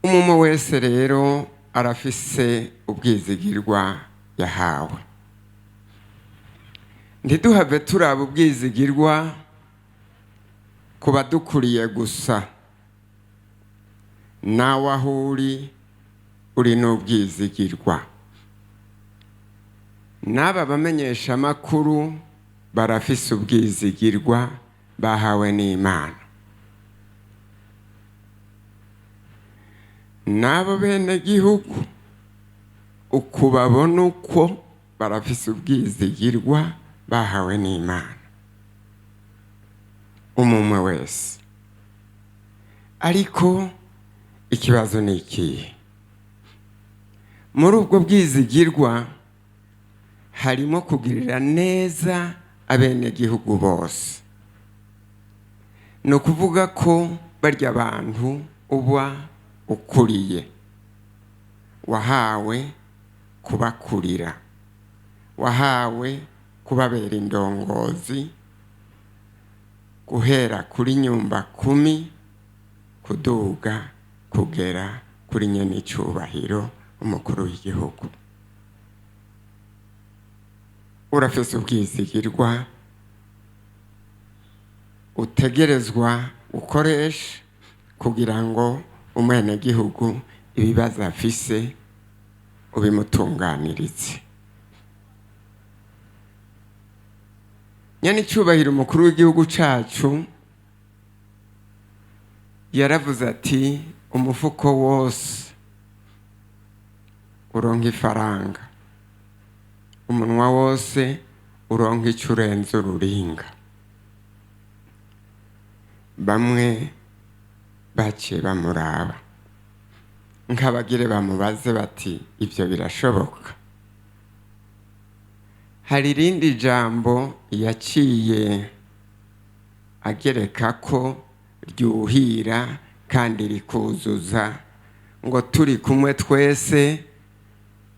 Umwe wese rero arafise ubwizigirwa yahawe. Ntiduhave turaba ubwizigirwa ku badukuriye gusa, nawe aho uri uri n'ubwizigirwa. N'aba bamenyeshamakuru barafise ubwizigirwa bahawe n'Imana, n'abo bene gihugu uku babona uko barafise ubwizigirwa bahawe n'Imana. Umwe wese. Ariko ikibazo ni ikihe? Muri ubwo bwizigirwa harimo kugirira neza abenegihugu bose. Ni ukuvuga ko barya bantu uba ukuriye, wahawe kubakurira, wahawe kubabera indongozi, guhera kuri nyumba kumi kuduga kugera kuri nyenicubahiro umukuru w'igihugu. Urafise ubwizigirwa utegerezwa gukoresha kugira ngo umwenegihugu ibibazo afise ubimutunganirize. Nyenicubahiro umukuru w'igihugu cacu yaravuze ati umufuko wose uronka ifaranga, umunwa wose uronka ico urenza ururinga. Bamwe baciye bamuraba nk'abagire bamubaze bati ibyo birashoboka? Hari irindi jambo yaciye agereka ko ryuhira kandi rikuzuza, ngo turi kumwe twese.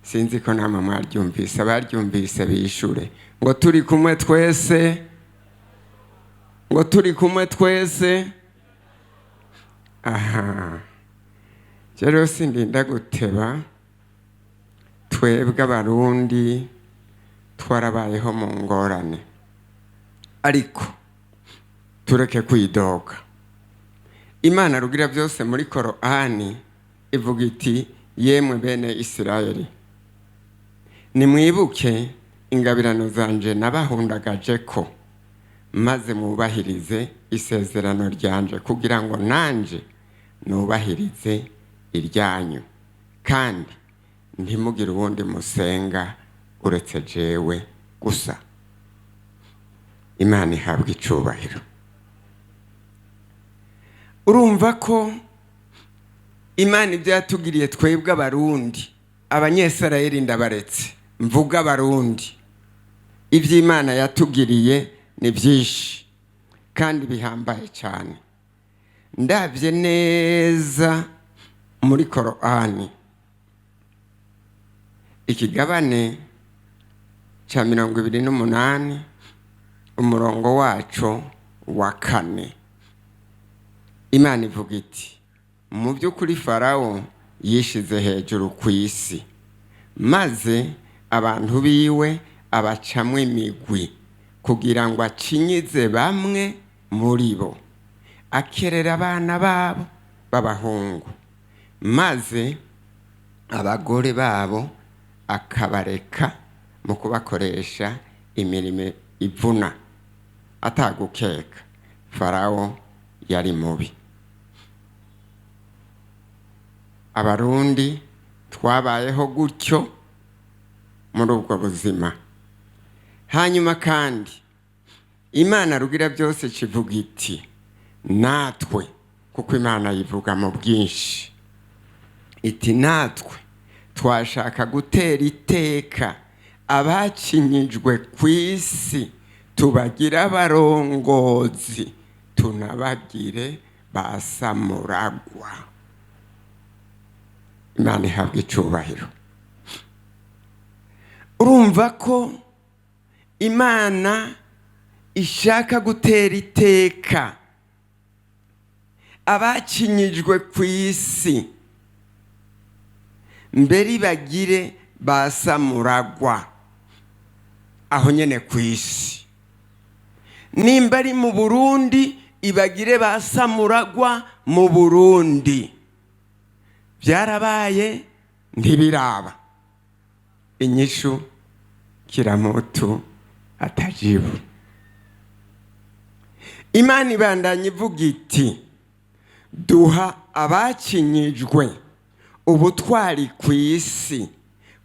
Sinzi ko namwe mwaryumvise, abaryumvise bishure ngo turi kumwe twese, ngo turi kumwe twese. Aha rero sindinda guteba, twebwe Abarundi twarabayeho mu ngorane, ariko tureke kwidoga. Imana rugira byose muri Korani ivuga iti yemwe bene Isirayeli, nimwibuke ingabirano zanje nabahundagaje ko, maze mwubahirize isezerano ryanje kugira ngo nanje nubahirize iryanyu, kandi ntimugire uwundi musenga uretse jewe gusa. Imana ihabwa icubahiro. Urumva ko Imana ibyo yatugiriye twebwe Abarundi, Abanyesirayeli ndabaretse mvuga Abarundi, ibyo Imana yatugiriye ni byinshi kandi bihambaye cyane. Ndabye neza muri Korani ikigabane cya 28 umurongo waco wa 4, Imana ivuga iti mu by'ukuri Farawo yishize hejuru ku isi, maze abantu biwe abacamwo imigwi kugira ngo acinyize bamwe muri bo, akerera abana babo b'abahungu, maze abagore babo akabareka mu kubakoresha imirimo ivuna atagukeka. Farawo yari mubi. Abarundi twabayeho gutyo muri ubwo buzima. Hanyuma kandi Imana rugira byose kivuga iti natwe, kuko Imana yivuga mu bwinshi, iti natwe twashaka gutera iteka abacinyijwe ku isi, tubagira abarongozi, tunabagire basamuragwa. Imana ihabwa icubahiro. Urumva ko Imana ishaka gutera iteka abacinyijwe ku isi, Mbere ibagire basamuragwa aho nyene ku isi. Nimba ari mu Burundi, ibagire basamuragwa mu Burundi. Byarabaye, ntibiraba. Inyishu kiramutu atajibu. Imana ibandanya ivuga iti: "Duha abakinyijwe ubutwari ku isi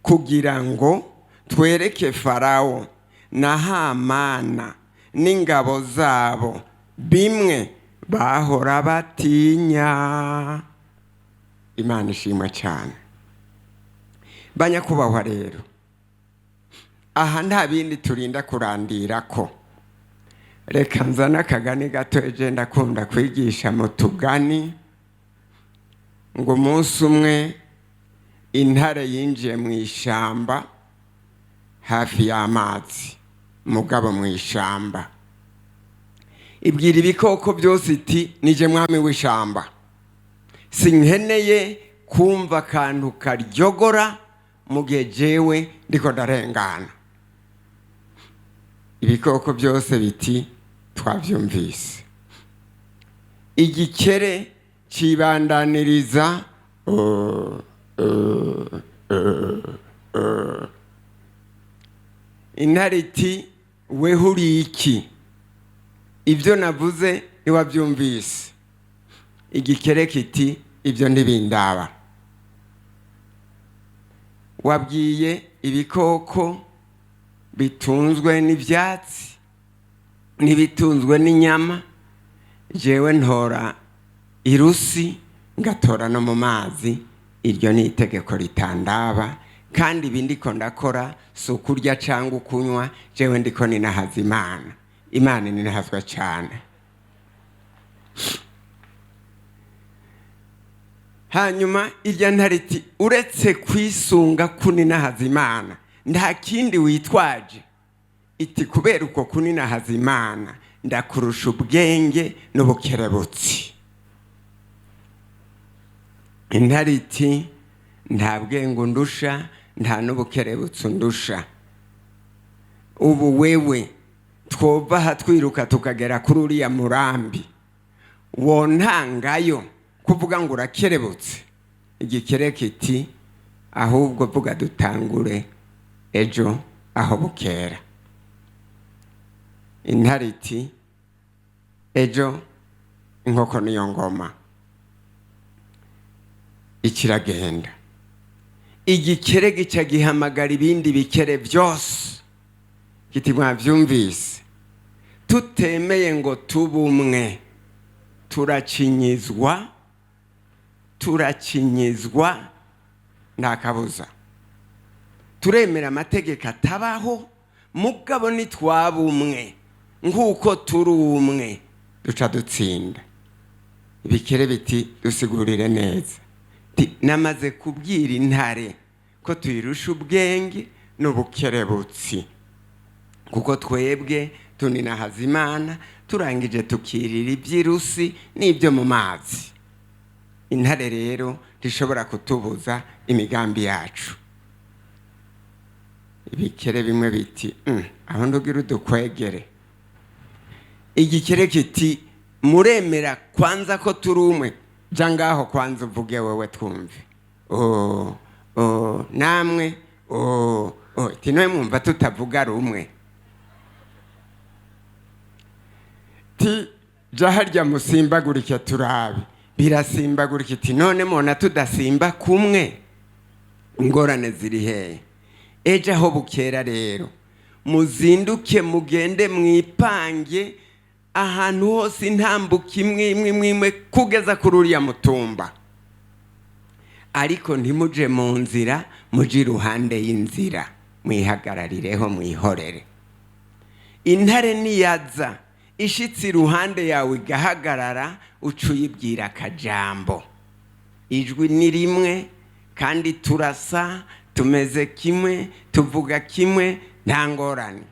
kugira ngo twereke Farawo na Hamana n'ingabo zabo bimwe bahora batinya." Imana ishimwe cyane. Banyakubahwa, rero aha nta bindi turinda kurandira ko. Reka nzane akagani gato. Eje ndakunda kwigisha mu tugani. Ngo umunsi umwe intare yinjiye mu ishyamba hafi y'amazi, mugabo mu ishyamba, ibwira ibikoko byose iti: "Nije mwami w'ishyamba, sinkeneye kumva akantu karyogora mu gihe jewe ndiko ndarengana." Ibikoko byose biti: "Twabyumvise." Igikere cibandaniriza Intare iti: "Weho uri iki? Ibyo navuze ntiwabyumvise?" Igikere kiti: "Ibyo ntibindaba. Wabwiye ibikoko bitunzwe n'ibyatsi n'ibitunzwe n'inyama, jewe ntora irusi ngatora no mu mazi. Iryo ni itegeko ritandaba, kandi ibi ndiko ndakora si ukurya cyangwa ukunywa. Jewe ndiko ninahaza Imana." Imana ninahazwa cyane. Hanyuma irya ntare iti: "Uretse kwisunga kuninahaza Imana, nta kindi witwaje?" Iti: "Kubera uko kuninahaza Imana, ndakurusha ubwenge n'ubukerebutsi." Intare iti: "Nta bwenge undusha, nta n'ubukerebutsi undusha. Ubu wewe twova aha twiruka tukagera kuri uriya murambi, wontangayo kuvuga ngo urakerebutse?" Igikere kiti: "Ahubwo vuga dutangure ejo aho bukera." Intare iti: "Ejo inkoko niyo ngoma." Ikiragenda. Igikere gica gihamagara ibindi bikere byose kiti: "Mwabyumvise, tutemeye ngo tube umwe turacinyizwa, turacinyizwa, nta kabuza. Turemera amategeko atabaho, mugabo nitwaba umwe nk'uko turi umwe duca dutsinda." Ibikere biti: "Dusigurire neza." Ti: "Namaze kubwira intare ko tuyirusha ubwenge n'ubukerebutsi, kuko twebwe tuninahaza Imana, turangije tukirira iby'irusi n'ibyo mu mazi. Intare rero ntishobora kutubuza imigambi yacu." Ibikere bimwe biti: Aho ndugira udukwegere." Igikere kiti: "Muremera kwanza ko turi umwe? Ja ngaho kwanza uvuge wewe twumve." "Oh, oh, namwe oh, oh." Iti: "None mwumva tutavuga rumwe?" Ti: "Ja harya musimbagurike turabe." Birasimbagurika. Iti: "None mubona tudasimba kumwe? Ingorane ziri hehe? Ejo aho bukera rero muzinduke, mugende mwipange ahantu hose intambuko imwe imwe imwe imwe kugeza kuri uriya mutumba, ariko ntimuje mu nzira, muje iruhande y'inzira, mwihagararireho, mwihorere. Intare niyaza ishitse iruhande yawe igahagarara, uca uyibwira akajambo. Ijwi ni rimwe kandi turasa, tumeze kimwe, tuvuga kimwe, nta ngorane."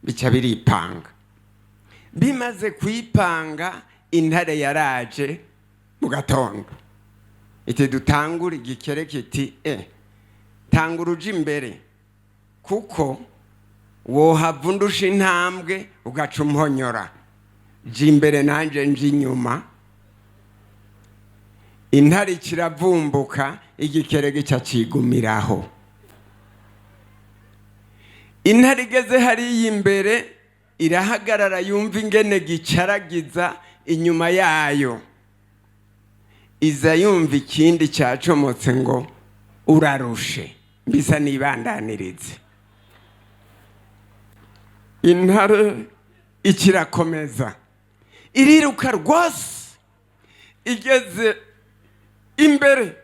Bica biripanga. Bimaze kwipanga, intare yaraje mu gatondo. Iti dutangure. Igikere kiti: "E, tangura uje imbere, kuko wohava undusha intambwe ugaca umponyora. Jya imbere, nanjye nje inyuma." Intare kiravumbuka, igikere gica kigumiraho. Intare igeze hariya imbere irahagarara, yumva ingene gicaragiza inyuma yayo. Iza yumva ikindi cyacomotse ngo: "Urarushe, mbisa nibandanirize." Intare ikirakomeza iriruka rwose. Igeze imbere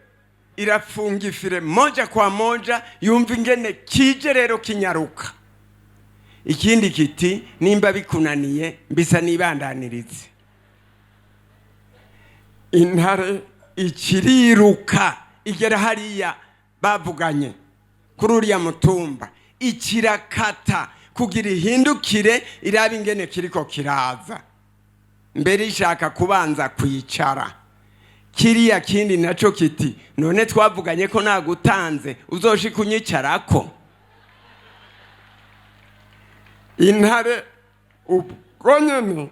irafunga ifire moja kwa moja, yumva ingene kije rero kinyaruka. Ikindi kiti: "Nimba bikunaniye, mbisa nibandanirize." Intare ikiriruka, igera hariya bavuganye kuri uriya mutumba, ikirakata kugira ihindukire iraba ingene kiriko kiraza. Mbere ishaka kubanza kwicara. Kiriya kindi naco kiti: "None twavuganye ko nagutanze uzoshika unyicarako?" Intare ubwo nyene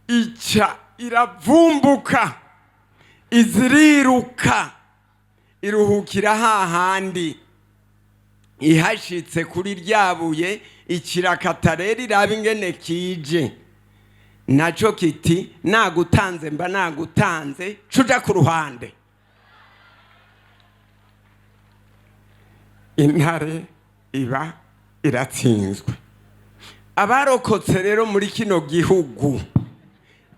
ica iravumbuka, iziriruka, iruhukira hahandi. Ihashitse kuri ryabuye ikirakata rero iraba ingene kije. Naco kiti: "Nagutanze mba nagutanze, cuja ku ruhande." Intare iba iratsinzwe. Abarokotse rero muri kino gihugu,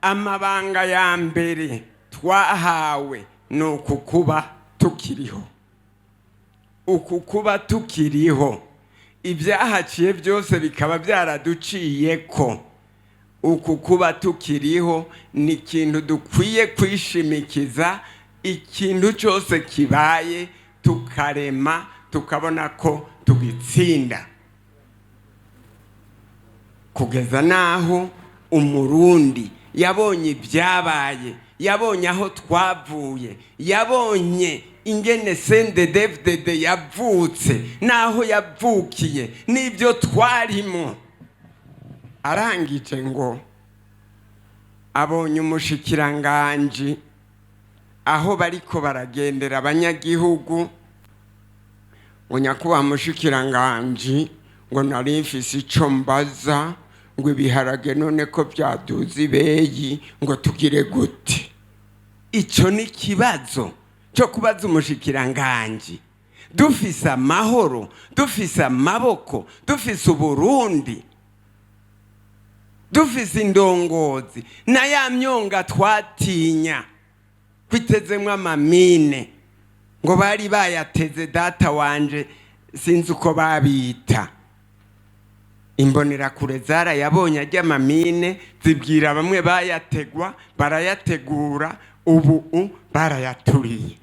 amabanga ya mbere twahawe ni uku kuba tukiriho. Uku kuba tukiriho, ibyahaciye byose bikaba byaraduciye ko, uku kuba tukiriho ni ikintu dukwiye kwishimikiza. Ikintu cyose kibaye tukarema, tukabona ko tugitsinda, kugeza n'aho Umurundi yabonye ibyabaye, yabonye aho twavuye, yabonye ingene CNDD-FDD yavutse n'aho yavukiye n'ibyo twarimo. Arangije ngo abonye umushikiranganji aho bariko baragendera abanyagihugu, ngo: "Nyakubahwa mushikiranganji," ngo, "nari mfise ico mbaza," ngo, "ibiharage none ko byaduze ibeyi," ngo, "tugire gute?" Ico ni ikibazo cyo kubaza umushikiranganji? Dufise amahoro, dufise amaboko, dufise Uburundi, dufise indongozi, na ya myonga twatinya kwitezemwo amamine, ngo bari bayateze data wanje, sinzi uko babita. Imbonerakure zarayabonye ajya amamine, zibwira bamwe bayategwa, barayategura, ubu barayaturiye.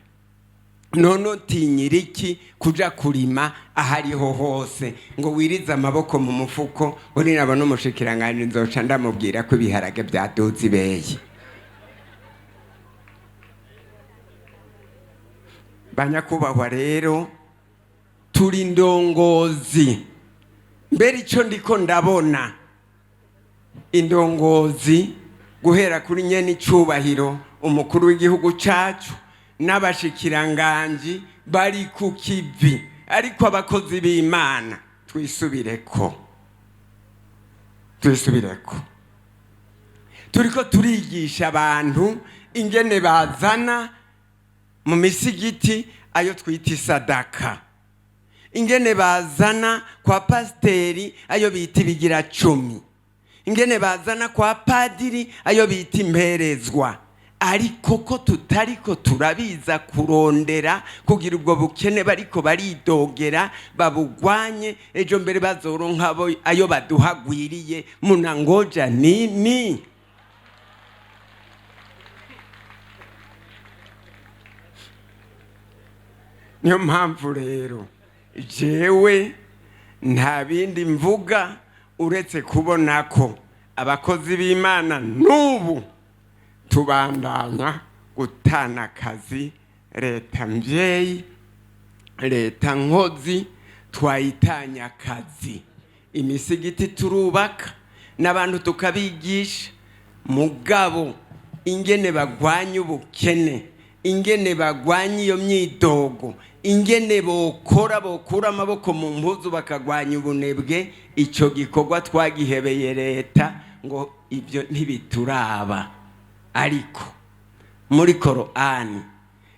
None utinyira iki kuja kurima ahariho hose, ngo wirize amaboko mu mufuko, ngo ninabona umushikiranganji nzoca ndamubwira ko ibiharage byaduze ibeyi? Banyakubahwa rero, turi indongozi. Mbere icyo ndiko ndabona, indongozi guhera kuri nyene icubahiro umukuru w'igihugu cacu n'abashikiranganji bari ku kivi, ariko abakozi b'Imana twisubireko, twisubireko. Turiko turigisha abantu ingene bazana mu misigiti ayo twita isadaka, ingene bazana kwa pasiteri ayo bita ibigira cumi, ingene bazana kwa padiri ayo bita imperezwa, ariko ko tutariko turabiza kurondera kugira ubwo bukene bariko baridogera babugwanye, ejo mbere bazoronka ayo baduhagwiriye. Munangoja nini? Niyo mpamvu rero jewe nta bindi mvuga uretse kubona ko abakozi b'Imana n'ubu tubandanya. Gutana akazi, leta mbyeyi, leta nkozi, twayitanye akazi. Imisigiti turubaka n'abantu tukabigisha, mugabo ingene bagwanya ubukene, ingene bagwanya iyo myidogo, ingene bokora, bokura amaboko mu mpuzu bakagwanya ubunebwe, icyo gikorwa twagihebeye leta ngo ibyo ntibituraba. Ariko muri Korani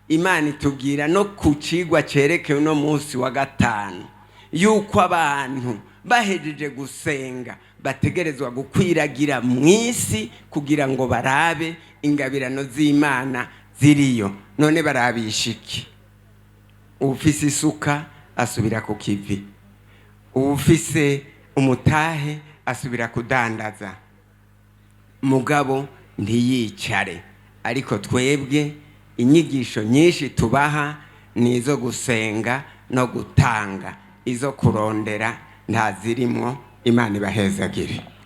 Imana itubwira no ku cigwa cerekeye uno munsi wa gatanu yuko abantu bahejeje gusenga bategerezwa gukwiragira mu isi kugira ngo barabe ingabirano z'Imana ziriyo. None barabisha iki? Uwufise isuka asubira ku kivi, uwufise umutahe asubira kudandaza, mugabo ntiyicare. Ariko twebwe inyigisho nyinshi tubaha ni izo gusenga no gutanga, izo kurondera ntazirimwo. Imana ibahezagire.